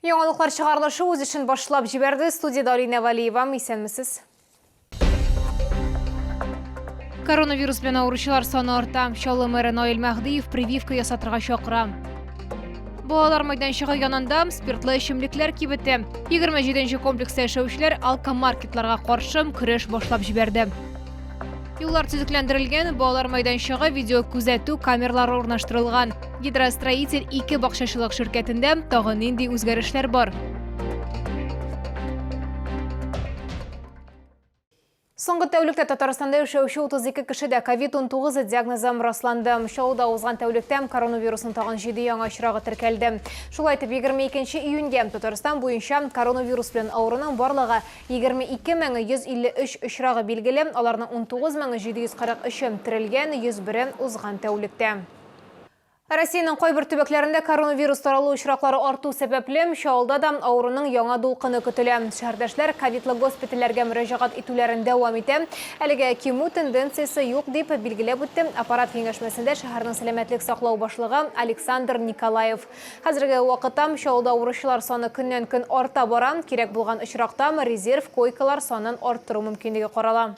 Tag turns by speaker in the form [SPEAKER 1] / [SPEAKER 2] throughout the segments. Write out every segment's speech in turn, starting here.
[SPEAKER 1] Яңалыклар чыгарылышы үз эшен башлап җибәрде. Студиядә Алинә Вәлиева. Исәнмесез. Коронавирус белән авыручылар саны арта. Чаллы мэры Наил Мәһдиев прививка ясатырга чакыра. Балалар мәйданчыгы янында спиртлы эчемлекләр кибете. 27 нче комплекста яшәүчеләр алкомаркетларга каршы көрәш башлап җибәрде. Юллар төзекләндерелгән, балалар мәйданчыгы видеокүзәтү камералары урнаштырылган. Гидростроитель ике бакчачылык ширкәтендә тагын нинди үзгәрешләр бар? Соңгы тәүлектә Татарстанда яшәүче 32 кешедә COVID-19 диагнозы расланды. Чаллыда узган тәүлектә коронавирусның тагын 7 яңа очрагы теркәлде. Шулай итеп, 22 июньгә Татарстан буенча коронавирус белән авыруның барлыгы 22 153 очрагы билгеле, аларның 19 743-е терелгән, 101-е узган тәүлектә. Россиянең кайбер төбәкләрендә коронавирус таралу очраклары арту сәбәпле, Чаллыда да авыруның яңа дулкыны көтелә. Шәһәрдәшләр ковидлы госпитальләргә мөрәҗәгать итүләрен дәвам итә. Әлегә кимү тенденциясе юк, дип билгеләп үтте аппарат киңәшмәсендә шәһәрнең сәламәтлек саклау башлыгы Александр Николаев. Хәзерге вакытта Чаллыда авыручылар саны көннән-көн арта бара. Кирәк булган очракта резерв койкалар санын арттыру мөмкинлеге карала.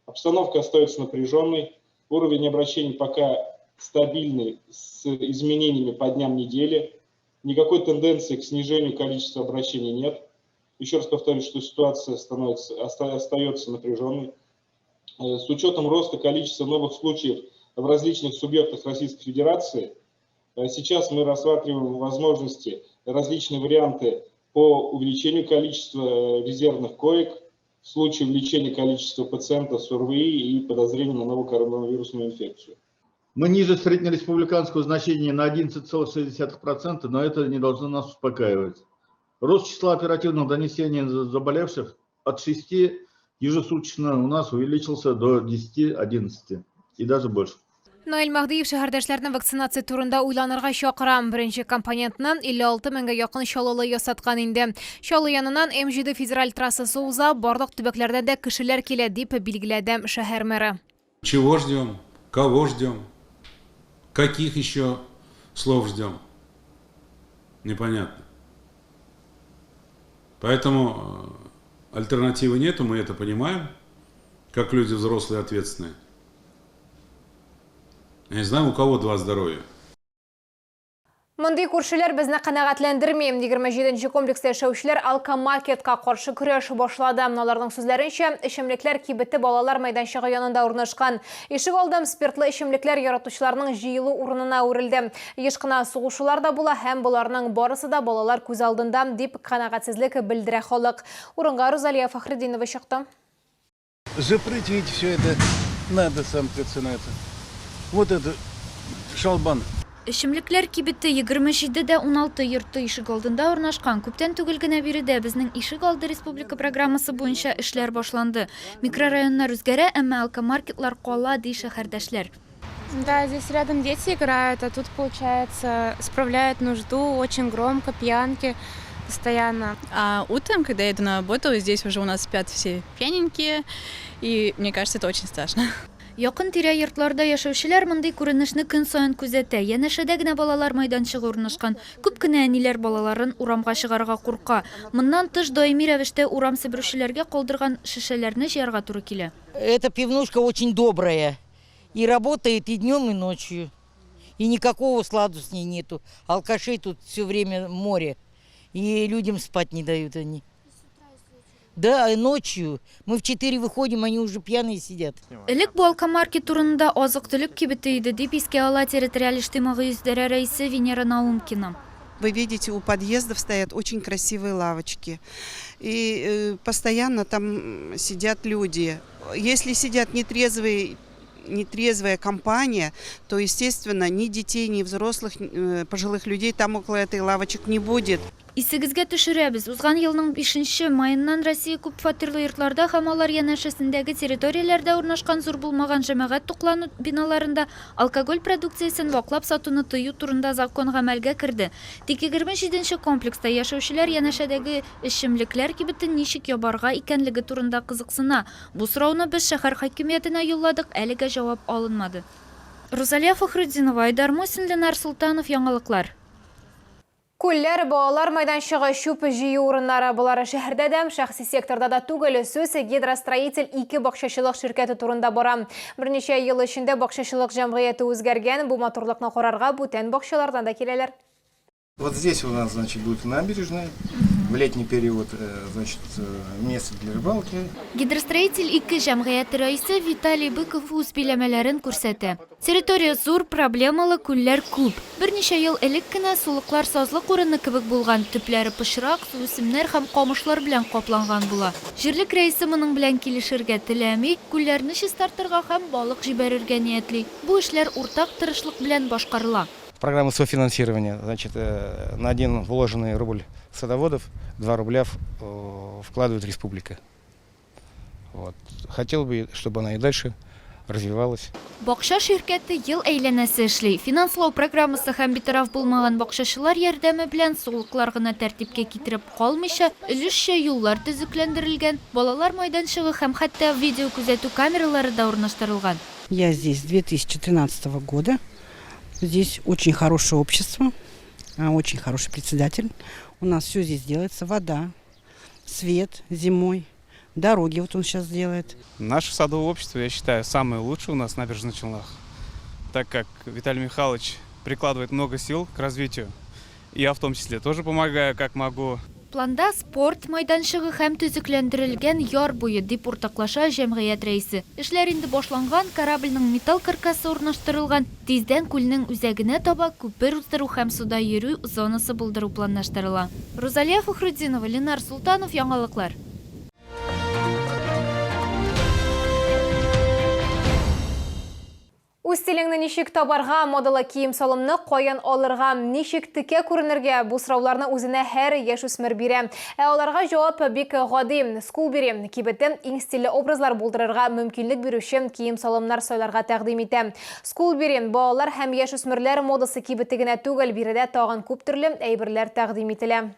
[SPEAKER 2] Обстановка остается напряженной. Уровень обращений пока стабильный с изменениями по дням недели. Никакой тенденции к снижению количества обращений нет. Еще раз повторю, что ситуация становится, остается напряженной. Э, с учетом роста количества новых случаев в различных субъектах Российской Федерации, э, сейчас мы рассматриваем возможности, различные варианты по увеличению количества э, резервных коек в случае увеличения количества пациентов с ОРВИ и подозрения на новую коронавирусную инфекцию.
[SPEAKER 3] Мы ниже среднереспубликанского значения на 11,6%, но это не должно нас успокаивать. Рост числа оперативных донесений заболевших от 6 ежесуточно у нас увеличился до 10-11 и даже больше.
[SPEAKER 1] Наил Мәһдиев шәһәрдәшләрне вакцинация турында уйланырга чакыра. Беренче компонентны 56 меңгә якын чаллылы ясаткан инде. Чаллы яныннан М7 федераль трассасы уза, барлык төбәкләрдән дә кешеләр килә, дип билгеләде шәһәр мэры.
[SPEAKER 4] Чего ждем? Кого ждем? Каких еще слов ждем? Непонятно. Поэтому э, альтернативы нету, мы это понимаем, как люди взрослые ответственные. Я не знаю, у кого два здоровья.
[SPEAKER 1] Мондый күршеләр безне канәгатьләндерми. 27 нче комплекста яшәүчеләр алкомаркетка каршы көрәш башлады. Аларның сүзләренчә, эчемлекләр кибете балалар мәйданчыгы янында урнашкан. Ишек алды спиртлы эчемлекләр яратучыларның җыелу урынына әверелде. Еш кына сугышулар да була һәм боларның барысы да балалар күз алдында, дип канәгатьсезлек белдерә халык. Урынга Рузалия Фәхретдинова чыкты.
[SPEAKER 5] Запретить все это надо самкаться на это. Вот это шалбан.
[SPEAKER 6] Эчемлекләр кибете 27 дә 16 йорты ишегалдында урнашкан. Күптән түгел генә биредә Безнең ишегалды республика программасы буенча эшләр башланды. Микрорайоннар үзгәрә, әмма алкомаркетлар кала, ди шәһәрдәшләр.
[SPEAKER 7] Да, здесь рядом дети играют, а тут, получается, справляют нужду очень громко, пьянки постоянно.
[SPEAKER 8] А утром, когда я иду на работу, здесь уже у нас спят все пьяненькие, и мне кажется, это очень страшно.
[SPEAKER 6] Якын-тирә йортларда яшәүчеләр мондый күренешне көн саен күзәтә. Янәшәдә генә балалар майданчыгы урнашкан. Күп кенә әниләр балаларын урамга чыгарырга курка. Моннан тыш, даими рәвештә урам себерүчеләргә калдырган шешәләрне җыярга туры килә.
[SPEAKER 9] Эта пивнушка очень добрая. И работает и днем, и ночью. И никакого сладу с ней нету. Алкашей тут все время море. И людям спать не дают они. Да, и ночью. Мы в 4 выходим, они уже пьяные сидят.
[SPEAKER 6] Элек бу алкомаркет урынында азык-төлек кибете иде, дип искә ала территориаль иҗтимагый үзидарә рәисе Венера Наумкина.
[SPEAKER 10] Вы видите, у подъездов стоят очень красивые лавочки. И э, постоянно там сидят люди. Если сидят нетрезвые нетрезвая компания, то, естественно, ни детей, ни взрослых, э, пожилых людей там около этой лавочек не будет.
[SPEAKER 6] Исегезгә төшерәбез, узган елның бишенче маеннан Россия күп фатирлы йортларда һәм алар янәшәсендәге территорияләрдә урнашкан зур булмаган җәмәгать туклану биналарында алкоголь продукциясен ваклап сатуны тыю турында закон гамәлгә керде. Тик 27 нче комплекста яшәүчеләр янәшәдәге эчемлекләр кибетен ничек ябарга икәнлеге турында кызыксына. Бу сорауны без шәһәр хакимиятенә юлладык, әлегә җавап алынмады. Рузалия Фәхретдинова, Айдар Мусин, Ленар Солтанов, Яңалыклар.
[SPEAKER 1] Күлләр, балалар майданчыгы, чүп җыю урыннары, болары шәһәрдә дә, шәхси секторда да түгел. Сүз Гидростроитель 2 бакчачылык ширкәте турында бара. Берничә ел эчендә бакчачылык җәмгыяте үзгәргән, бу матурлыкны карарга бүтән бакчалардан да киләләр.
[SPEAKER 11] Вот здесь у нас, значит, будет набережная. В летний период, значит, место для рыбалки.
[SPEAKER 6] Гидростроитель 2 җәмгыяте рәисе Виталий Быков үз биләмәләрен күрсәтә. Территория зур, проблемалы күлләр күп. Берничә ел элек кенә сулыклар сазлык урыны кебек булган, төпләре пычрак, суүсемнәр һәм камышлар белән капланган була. Җирлек рәисе моның белән килешергә теләми, күлләрне чистартырга һәм балык җибәрергә ниятли. Бу эшләр уртак тырышлык белән башкарыла.
[SPEAKER 11] Программа софинансирования, значит, на один вложенный рубль садоводов 2 рубля вкладывает республика. Вот. Хотел бы, чтобы она и дальше развивалась.
[SPEAKER 6] Бакча ширкәте ел әйләнәсе эшли. Финанслау программасы һәм битараф булмаган бакчачылар ярдәме белән сулыклар гына тәртипкә китереп калмыйча, өлешчә юллар төзекләндерелгән, балалар майданчыгы һәм хәтта видеокүзәтү камералары да урнаштырылган.
[SPEAKER 10] Я здесь с 2013 года. Здесь очень хорошее общество, очень хороший председатель. У нас все здесь делается. Вода, свет зимой, дороги вот он сейчас делает.
[SPEAKER 12] Наше садовое общество, я считаю, самое лучшее у нас в Набережных Челнах, так как Виталий Михайлович прикладывает много сил к развитию. Я в том числе тоже помогаю, как могу.
[SPEAKER 6] Планда спорт майданчыгы һәм төзекләндерелгән яр буе, дип уртаклаша җәмгыять рәисе. Эшләр инде башланган, корабльнең металл каркасы урнаштырылган, тиздән күлнең үзәгенә таба күпер уздыру һәм суда йөрү зонасы булдыру планлаштырыла. Рузалия Фәхретдинова, Ленар Солтанов, Яңалыклар.
[SPEAKER 1] Үз стилеңне ничек табарга, модалы кием-салымны каян алырга, ничек текә күренергә, бу сорауларны үзенә һәр яшүсмер бирә. Ә аларга җавап бик гади. Скулбери кибете иң стильле образлар булдырырга мөмкинлек бирүче кием-салымнар сайларга тәкъдим итә. Скулбери балалар һәм яшүсмерләр модасы кибете генә түгел, биредә тагын күп төрле әйберләр тәкъдим ителә.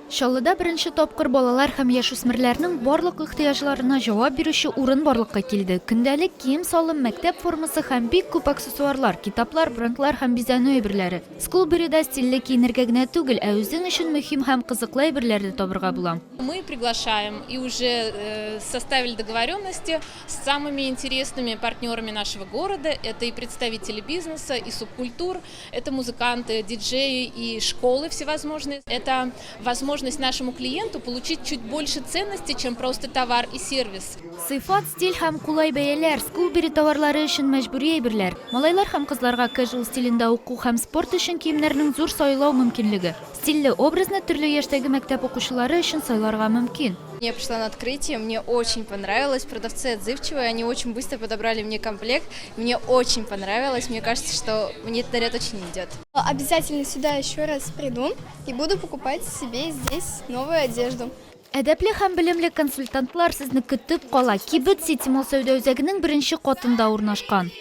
[SPEAKER 6] Чаллыда беренче тапкыр балалар һәм яшүсмерләрнең барлык ихтыяҗларына җавап бирүче урын барлыкка килде. Көндәлек кием-салым, мәктәп формасы һәм бик күп аксессуарлар, китаплар, брендлар һәм бизәнү әйберләре. Скулберида стильле киенергә генә түгел, ә үзең өчен мөһим һәм кызыклы әйберләр дә табырга була.
[SPEAKER 13] Мы приглашаем и уже составили договоренности с самыми интересными партнерами нашего города. Это и представители бизнеса, и субкультур, это музыканты, диджеи и школы всевозможные. Это возможность нашему клиенту получить чуть больше ценности, чем просто товар и сервис.
[SPEAKER 6] Сыйфат, стиль һәм кулай бәяләр, Скулбери товарлары өчен мәҗбүри әйберләр. Малайлар һәм кызларга casual стилендә уку һәм спорт өчен киемнәрнең зур сайлау мөмкинлеге. Стильле образны төрле яшьтәге мәктәп укучылары өчен сайларга мөмкин.
[SPEAKER 14] Я пришла на открытие, мне очень понравилось, продавцы отзывчивые, они очень быстро подобрали мне комплект, мне очень понравилось, мне кажется, что мне этот наряд очень идет.
[SPEAKER 15] Обязательно сюда еще раз приду и буду покупать себе здесь новую одежду.
[SPEAKER 6] Әдәпле һәм белемле консультантлар сезне көтеп кала. Кибет Сити Молл сәүдә үзәгенең беренче катында урнашкан.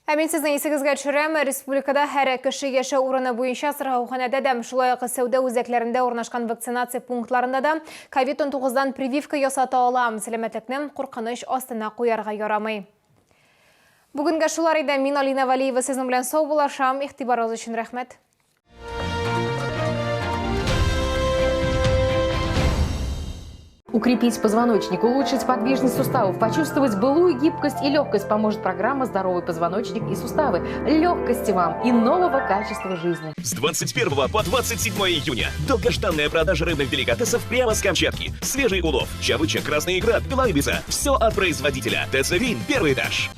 [SPEAKER 1] Ә мин сезнең исегезгә төшерәм, республикада һәр кеше яшәү урыны буенча сырхауханәдә дә, шулай ук сәүдә үзәкләрендә урнашкан вакцинация пунктларында да ковид-19-дан прививка ясата ала. Сәламәтлекне куркыныч астына куярга ярамый. Бүгенгә шулар иде. Мин Алина Валиева сезнең белән саубуллашам. Игътибарыгыз өчен рәхмәт.
[SPEAKER 16] Укрепить позвоночник, улучшить подвижность суставов, почувствовать былую гибкость и легкость поможет программа «Здоровый позвоночник и суставы». Легкости вам и нового качества жизни.
[SPEAKER 17] С 21 по 27 июня долгожданная продажа рыбных деликатесов прямо с Камчатки. Свежий улов, чавыча, красная икра, белая рыбица. Все от производителя. ТЦ Вин, первый этаж.